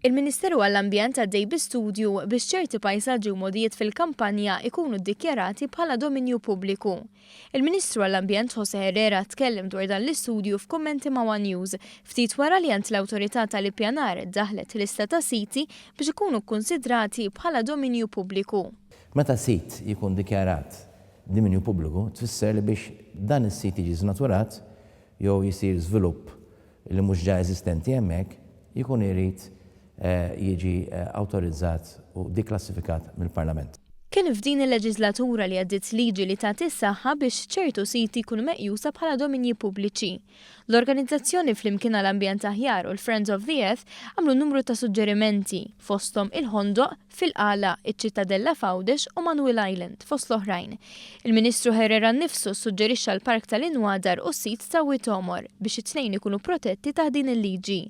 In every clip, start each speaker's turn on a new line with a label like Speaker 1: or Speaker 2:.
Speaker 1: Il-Ministeru għall-Ambjent għaddej bi studju biex ċerti pajsaġġi u mogħdijiet fil-kampanja jkunu ddikjarati bħala dominju pubbliku. Il-Ministru għall-Ambjent José Herrera tkellem dwar dan l-istudju f'kummenti ma' one News ftit wara li għand l-Awtorità tal-Ippjanar daħlet lista ta' siti biex ikunu kkunsidrati bħala dominju pubbliku.
Speaker 2: Meta sit jkun dikjarat diminju pubbliku tfisser li biex dan is-sit jiġi żnaturat jew jsir żvilupp li mhux ġa eżistenti hemmhekk, jkun irid jiġi awtorizzat u diklassifikat mill-Parlament.
Speaker 1: Kien f'din il-leġiżlatura li għaddiet liġi li tagħti s-saħħa biex ċertu siti jkunu meqjusa bħala dominji pubbliċi. L-organizzazzjoni Flimkien għal Ambjent Aħjar u l-Friends of the Earth għamlu numru ta' suġġerimenti, fosthom il-Ħondoq, fil-Qala, iċ-Ċittadella f'Għawdex u Manuel Island, fost l-oħrajn. Il-Ministru Herrera nnifsu ssuġġerixxa l-Park tal-Inwadar u s-sit ta' Wied Għomor biex it-tnejn ikunu protetti taħt din il-liġi.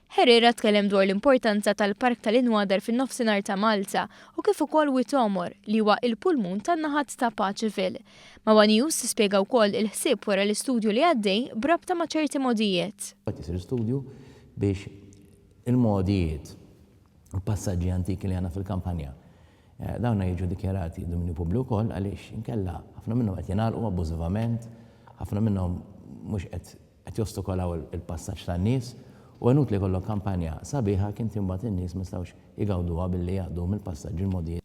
Speaker 1: Herrera tkellem dwar l-importanza tal-Park tal-Inwadar fin-Nofsinhar ta' Malta u kif ukoll Wied Għomor li huwa il-pulmun tan-naħat ta' Paceville. Ma' one News spjega wkoll il-ħsieb wara l-istudju li għaddej b'rabta ma' ċerti mogħdijiet.
Speaker 2: Qed isir studju biex il-mogħdijiet il-passaġġi antiki li għandna fil-kampanja. Dawna jiġu dikjarati dominju pubbliku wkoll għaliex inkella ħafna minnhom qed jingħalqu abbużivament, ħafna minnhom mhux qed qed jostakolaw il-passaġġ tan-nies u inutli jkollok kampanja sabiħa kien imbagħad in-nies ma jistgħux igawduha billi jgħaddu mill-passaġġi l-mogħdijiet.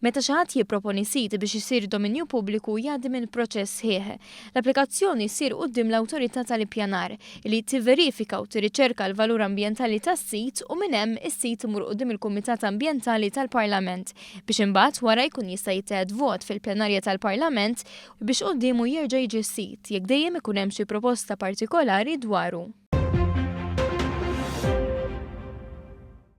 Speaker 1: Meta xi ħadd jipproponi sit biex isir dominju pubbliku jgħaddi minn proċess sħiħ. L-applikazzjoni ssir quddiem l-Awtorità tal-Ippjanar, li tivverifika u tirriċerka l-valur ambjentali tas-sit u minn hemm is-sit imur quddiem il-Kumitat Ambjentali tal-Parlament biex imbagħad wara jkun jista' jittieħed vot fil-plenarja tal-Parlament biex quddiemu jerġa' jiġi s-sit jekk dejjem ikun hemm xi proposta partikolari dwaru.